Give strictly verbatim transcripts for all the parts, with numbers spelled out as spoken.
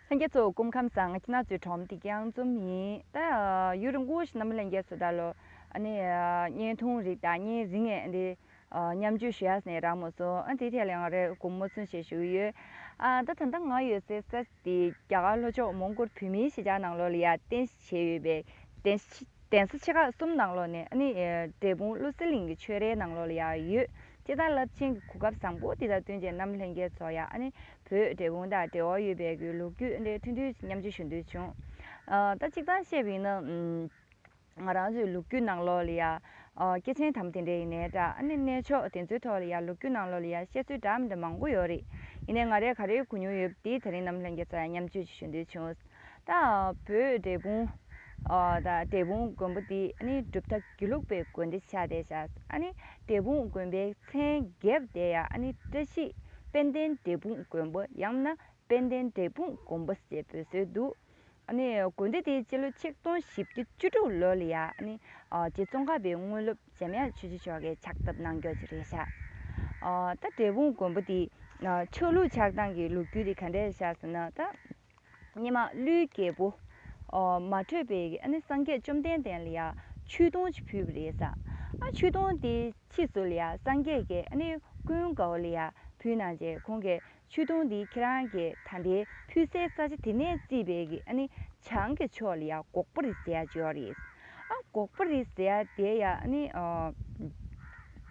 ལྷན་རྒྱས་ཚོ་སྐུ་ཁམས་བཟང་། ང་ཁྱེད་རང་ཚོའི་གྲོགས་མོ་བདེ་སྐྱིད་གཡང་འཛོམས་ཡིན། ད་ཡུན་རིང་པོ་ཞིག་རྣམ་པ་ལྷན་རྒྱས་ཚོ་ད་ལོ་ཨ་ནི་བརྙན་ཐུང་རིགས་དང་བརྙན་རིང་ངས་འདི་མཉམ་སྤྱོད་ཞུ་ཡག་ནས་རག་མ་སོང་། ཨ་དེ་ཐད་ལ་ང་རེ་སྒོར་མོ་ཚུན་ཆད་ཞུ་གི་ཡོད། ཨ་ད་ད་ལྟ་ང་ཡོད་སའི་ས་དེ་རྒྱ་གར་ལྷོ་ཕྱོགས་མོན་གྷོ་བོད་མིའི་གཞིས་ཆགས་ནང་ལོགས་ལ་ཡ་རྟེན་གཞི་བྱས་ཡོད་པའི་རྟེན་གཞི་གདན་ས་ཆེ་ཁག་གསུམ་ནང་ལོགས་ནས་ཨ་ནི་འབྲས་སྤུངས་བློ་གསལ་གླིང་གི་ཆོས་རའི་ནང་ལོགས་ལ་ཡང་ཡོད། སྤྱིར་བཏང་རླབས་ཆེན་གྱི་གོ་སྐབས་བཟང་པོ་འདི་དང་བསྟུན་བྱས་རྣམ་ལྷན་རྒྱས་ཚོ་ཡང་ཨ་ནི་བོད་འབྲས་སྤུངས་དང་འབྲེལ་བ་ཡོད་པའི་གི་ལོ་རྒྱུས་འདི་ཐུང་ཐུང་མཉམ་སྤྱོད་ཞུ་འདོད་བྱུང་། ད་གཅིག་ཐང་བཤད་པ་ཡིན་ན་ང་རང་ཚོའི་ལོ་རྒྱུས་ནང་ལོགས་ལ་ཡང་སྐྱེས་ཆེན་དམ་དེ་འདྲ་ཡིན་ནའི་འདྲ་ཨ་ནི་གནས་མཆོག་དེ་ཚོའི་ཐོག་ལ་ཡང་ལོ་རྒྱུས་ནང་ལོགས་ལ་ཡང་བཤད་ཚུལ་འདྲ་མི་འདྲ་མང་པོ་ཡོད་རེད། ཡིན་ནའི་ང་རས་ག་རེ་གོ་མྱོང་ཡོད་དེ་དེ་རིང་རྣམ་ལྷན་རྒྱས་ཚོ་ཡང་མཉམ་སྤྱོད་ཅིག་ཞུ་འདོད་བྱུང་། ད་བོད་འབྲས་སྤུངས་ཨ་ད་འབྲས་སྤུངས་དགོན་པ་འདི་ཨ་ནི་གྲུབ་མཐའ་དགེ་ལུགས་པའི་དགོན་སྡེ་ཆགས་བསྡད་ཤག་ཨ་ནི་འབྲས་སྤུངས་དགོན་པའི་མཚན་རྒྱབ་བསྡད་ཡ་ཨ་ནི་བཀྲ་ཤིས་དཔལ་ལྡན་འབྲས་སྤུངས་དགོན་པ་ཡང་ན་དཔལ་ལྡན་འབྲས་སྤུངས་དགོན་པ་ཞེས་འབོད་སྲོལ་འདུག་ཨ་ནི་དགོན་སྡེ་དེ་སྤྱི་ལོ་ཆིག་སྟོང་བཞི་བརྒྱ་བཅུ་དྲུག་ལོ་ལ་ཡ་ཨ་ནི་ཨ་རྗེ་ཙོང་ཁ་པའི་དངོས་སློབ་འཇམ་དབྱངས་ཆོས་རྗེ་མཆོག་གིས་ཕྱག་བཏབ་གནང་རྒྱུ་ཅིག་རེད་ཤག་ཨ་ད་འབྲས་སྤུངས་དགོན་པ་དེ་ཨ་ཆགས་ལུགས་ཆགས་སྟངས་ཀྱི་ལོ་རྒྱུས་དེ་ག་འདྲ་རེད་ཤག་ཟེར་ན་ད། སྔོན་མ་ཀླུའི་རྒྱལ་པོ་ཨོ་མ་དྲོས་པས་ཨ་ནི་སངས་རྒྱས་བཅོམ་ལྡན་འདས་ལ་ཡ་ཆོས་དུང་ཅིག་ཕུལ་བ་རེད་ས། ཨ་ཆོས་དུང་དེ་ཕྱིས་སུ་ལ་ཡ་སངས་རྒྱས་ཀྱིས་ཨ་ནི་ཀུན་དགའ་བོ་ལ་ཡ་ཕུལ་གནང་རྗེས་ཁོང་གིས་ཆོས་དུང་འདི་ཁྱེད་རང་གིས་ད་ལྟའི་ཕུལ་སའི་ས་ཆ་དེ་ནས་བརྩིས་པའི་གི་ཨ་ནི་བྱང་གི་ཕྱོགས་ལ་ཡ་སྒོག་པ་རི་ཟེར་ཡ་ཅིག་ཡོད་རེད། ཨ་སྒོག་པ་རི་ཟེར་ཡ་དེ་ཡ་ཨ་ནི་ཨོ་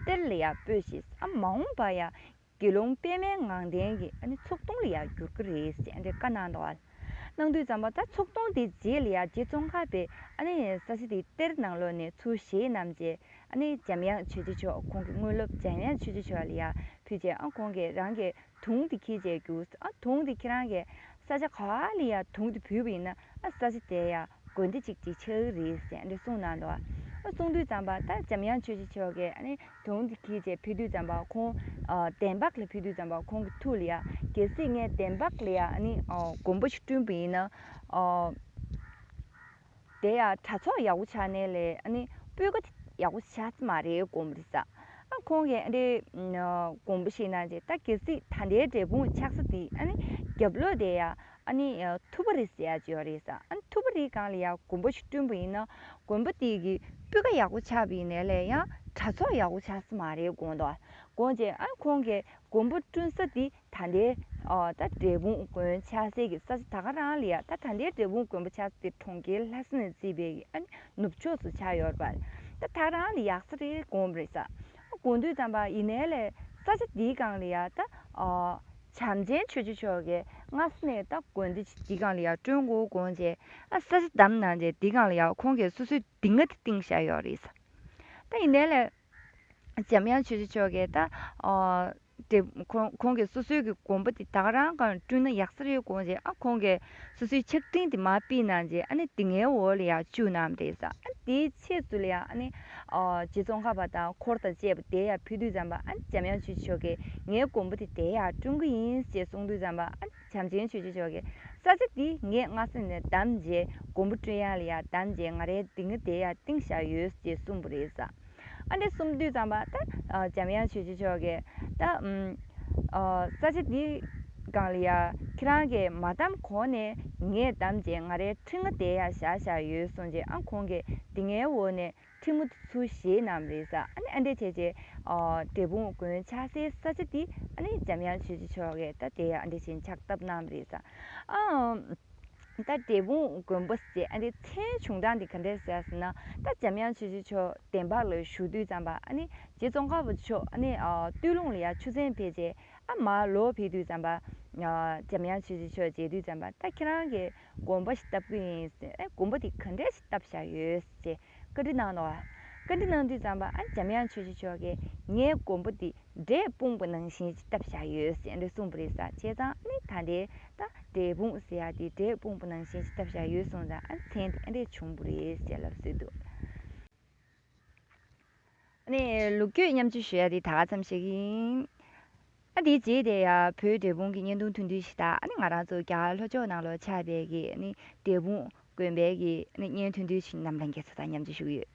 གཏེར་ལ་ཡ་སྤོས་ཤིག་ཨ་མ་འོངས་པ་ཡ། དགེ་སློང་པདྨའི་ངང་བསྟན་གྱི་ཨ་ནི་ཚོགས་དུང་ལ་ཡང་འགྱུར་གྱི་རེད་ཟེར་ཨ་འདྲའི་བཀའ་གནང་འདུག་ཨ། གནང་དུས་ཙམ་པ་ད་ཚོགས་དུང་དེ་རྗེས་ལ་ཡང་རྗེ་ཙོང་ཁ་པས་ཨ་ནི་ས་ཆ་དེ་གཏེར་ནང་ལོགས་ནས་ཚུར་བཞེས་གནང་རྗེས་ཨ་ནི་འཇམ་དབྱངས་ཆོས་རྗེ་མཆོག་ཁོང་གི་དངོས་སློབ་འཇམ་དབྱངས་ཆོས་རྗེ་མཆོག་ལ་ཡང་ཕུལ་རྗེས་ཨ་ཁོང་གིས་རང་གི་དུང་དེ་འཁྱེར་རྗེས་རྒྱུགས་ཨ་དུང་དེ་ཁྱེད་རང་གིས་ས་ཆ་ག་བ་ལ་ཡང་དུང་དེ་ཕུལ་བ་ཡིན་ན་ཨ་ས་ཆ་དེ་ཡང་དགོན་སྡེ་གཅིག་ཅིག་ཆགས་ཀྱི་རེད་ཟེར་འདི་གསུངས་གནང་འདུག་ཨ་གསུངས་དུས་ཙམ་པ་ད་འཇམ་དབྱངས་ཆོས་རྗེ་མཆོག་གིས་ཨ་ནི་དུང་དེ་འཁྱེར་བྱས་ཕུལ་དུས་ཙམ་པ་ཁོང་ཨ་དན་འབག་ལ་ཕུལ་དུས་ཙམ་པ་ཁོང་གི་ཐུགས་ལ་ཡ་གལ་སྲིད་ངས་དན་འབག་ལ་ཡ་ཨ་ནི་ཨ་དགོན་པ་ཞིག་བསྐྲུན་པ་ཡིན་ན་ཨ་དེ་ཡ་གྲྭ་ཚོགས་ཡག་པོ་ཆགས་ནའི་ལས་ཨ་ནི་སྤུས་ཀ་དེ་ཡག་པོ་ཆགས་ས་མ་རེད་དགོངས་པ་རེད་ས། ཨ་ཁོང་གིས་ཨ་འདྲའི་ཨ་དགོངས་པ་བཞེས་གནང་རྗེས་ད་གལ་སྲིད་ད་ལྟའི་འབྲས་སྤུངས་ཆགས་ས་དེ་ཨ་ནི་རྒྱབ་ལོགས་དེ་ཡ། ཨ་ནི་ཐུབ་པ་རི་ཟེར་ཡ་ཅིག་ཡོད་རེད་ས། ཨ་ནི་ཐུབ་པ་རིའི་སྒང་ལ་ཡ་དགོན་པ་ཞིག་བསྐྲུན་པ་ཡིན་ན་དགོན་པ་དེ་གི་སྤུས་ཀ་ཡག་པོ་ཆགས་པ་ཡིན་ནའི་ལས་ཡང་གྲྭ་ཚོགས་ཡག་པོ་ཆགས་ས་མ་རེད་དགོངས་འདུག་དགོངས་རྗེས་ཨ་ཁོང་གིས་དགོན་པ་བསྐྲུན་ས་དེ་ད་ལྟའི་ཨ་ད་འབྲས་སྤུངས་དགོན་ཆགས་སའི་གི་ས་ཆ་ད་ག་རང་ལ་ཡ་ད་ད་ལྟའི་འབྲས་སྤུངས་དགོན་པ་ཆགས་ས་དེ་གྲོང་ཁྱེར་ལྷ་ས་ནས་བརྩིས་པའི་གི་ཨ་ནི་ནུབ་ཕྱོགས་སུ་ཆགས་ཡོད་རེད་པ། ད་ད་རང་ལ་ཡག་ས་རེད་དགོངས་པ་རེད་ས། ཨ་དགོངས་དུས་ཙམ་པ་ཡིན་ནའི་ལས་ས་ཆ་དེའི་སྒང་ལ་ཡ་ད་ཨ། བྱམས་ཆེན་ཆོས་རྗེ་མཆོག་གིས་སྔ་ས་ནས་ད་དགོན་སྡེ་ཅིག་འདི་སྒང་ལ་ཡང་བསྐྲུན་དགོས་དགོངས་རྗེས་ཨ་ས་ཆ་བདམས་གནང་རྗེས་འདི་སྒང་ལ་ཡང་ཁོང་གིས་སོ་སོའི་སྡིངས་ཆ་དེ་བཏིང་བཞག་ཡོད་རེད། ད་ཡིན་ནའི་ལས་འཇམ་དབྱངས་ཆོས་རྗེ་མཆོག་གིས་ད་ཨ་དེ་ཁོང་ཁོང་གིས་སོ་སོའི་གི་དགོན་པ་དེ་ད་ག་རང་སྒང་བསྐྲུན་ན་ཡག་ས་རེད་དགོངས་རྗེས་ཨ་ཁོང་གིས་སོ་སོའི་ཕྱག་སྤྲིན་དེ་མར་ཕུད་གནང་རྗེས་ཨ་ནི་སྡིངས་ཆའི་འོག་ལ་ཡང་བཅུག་གནང་བ་རེད་ས། ཨ་དེའི་ཕྱིས་སུ་ལ་ཡང་ཨ་ནི་ཨ་རྗེ་ཙོང་ཁ་པ་དང་འཁོར་དང་བཅས་པ་དེ་ཡང་ཕུལ་དུས་ཙམ་པ་ཨ་ནི་འཇམ་དབྱངས་ཆོས་རྗེ་མཆོག་གིས་ངའི་དགོན་པ་དེ་དེ་ཡང་བསྐྲུན་གྱི་ཡིན་ཞེས་གསུངས་དུས་ཙམ་པ་ཨ་ནི་བྱམས་ཆེན་ཆོས་རྗེ་མཆོག་གིས་ས་ཆ་འདི་ངས་སྔ་ས་ནས་བདམས་རྗེས་དགོན་པ་བསྐྲུན་ཡག་ལ་ཡང་བདམས་རྗེས་ང་རའི་སྡིངས་ཆ་དེ་ཡང་བཏིང་བཞག་ཡོད་ཅེས་གསུངས་པ་རེད་ས། ཨ་ནི་གསུངས་དུས་ཙམ་པ་ད་འཇམ་དབྱངས་ཆོས་རྗེ་མཆོག་གིས་ད་ཨམ་ཨ་ས་ཆ་འདི་སྒང་ལ་ཡ་ཁྱེད་རང་གིས་མ་བདམས་གོང་ནས་ངས་བདམས་རྗེས་ང་རའི་ཁྲི་རྔ་དེ་ཡ་བཞག་བཞག་ཡོད་གསུངས་རྗེས་ཨ་ཁོང་གིས་འདི་ངའི་འོག་ནས་ཁྲི་མོ་དེ་ཚུར་བཞེས་གནང་བ་རེད་ས། ཨ་ནི་ཨ་འདྲས་བྱས་རྗེས་ཨ་འབྲས་སྤུངས་དགོན་ཆགས་སའི་ས་ཆ་འདི་ཨ་ནི་འཇམ་དབྱངས་ཆོས་རྗེ་མཆོག་གིས་ད་དེ་ཡ་ཨ་འདྲས་བྱས་ཕྱག་བཏབ་གནང་བ་རེད་ས། ཨ། ད་འབྲས་སྤུངས་དགོན་པ་ཟེར་ཨ་ནི་མཚན་བྱུང་སྟངས་དེ་ག་འདྲས་ཟེར་ཟེར་ན་ད་འཇམ་དབྱངས་ཆོས་རྗེ་མཆོག་དན་འབག་ལ་བཞུགས་དུས་ཙམ་པ་ཨ་ནི་རྗེ་ཙོང་ཁ་པ་མཆོག་ཨ་ནི་ཨ་སྟོད་ལུང་ལ་ཡ་ཆོས་ཚན་ཕེབས་རྗེས་ཨ་མར་ལོག་ཕེབས་དུས་ཙམ་པ་ཨ་འཇམ་དབྱངས་ཆོས་རྗེ་མཆོག་མཇལ་དུས་ཙམ་པ་ད་ཁྱེད་རང་གིས་དགོན་པ་ཞིག་བཏབ་ཀྱི་ཡིན་ཟེར། ཨེ་དགོན་པ་དེ་ག་འདྲས་ཞིག་བཏབ་བཞག་ཡོད་ཟེར་བཀའ་འདྲི་གནང་འདུག་བ། བཀའ་འདྲི་གནང་དུས་ཙམ་པ་ཨ་འཇམ་དབྱངས་ཆོས་རྗེ་མཆོག་གིས་ངའི་དགོན་པ་འདི་འབྲས་སྤུངས་པ་ནང་བཞིན་ཅིག་བཏབ་བཞག་ཡོད་ཟེར་འདྲ་གསུངས་པ་རེད་ས། བྱས་ཙང་ནི་ད་ལྟའི་ད་འབྲས་སྤུངས་ཟེར་ཡ་དེ་འབྲས་སྤུངས་པ་ནང་བཞིན་ཅིག་བཏབ་བཞག་ཡོད་གསུངས་ཙང་ཨ་མཚན་དེ་ཨ་འདྲས་བྱུང་བ་རེད་ཟེར་ལབ་སྲོལ་འདུག་ཨ་ནི་ལོ་རྒྱུས་མཉམ་སྤྱོད་ཞུ་ཡ་དེ་ད་ག་ཙམ་ཞིག་ཡིན། ཨ་དེའི་རྗེས་དེ་ཡ་བོད་འབྲས་སྤུངས་ཀྱི་བརྙན་ཐུང་ཐུང་ཐུང་ཞིག་དང་ཨ་ནི་ང་རང་ཚོ་རྒྱ་གར་ལྷོ་ཕྱོགས་ནང་ལོགས་ཆགས་པའི་གི་ཨ་ནི་འབྲས་སྤུངས་དགོན་པའི་གི་ཨ་ནི་བརྙན་ཐུང་ཐུང་ཞིག་རྣམ་པ་ལྷན་རྒྱས་ཚོ་དང་མཉམ་སྤྱོད་ཞུ་གི་ཡོད།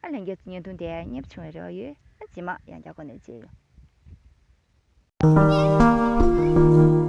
ཨ་ལྷན་རྒྱས་ཚོ་བརྙན་ཐུང་དེ་མཉེས་པོ་བྱུང་བའི་རེ་བ་ཡོད། ཨ་རྗེས་མ་ཡང་བསྐྱར་སྒོ་ནས་མཇལ་ཡོང་།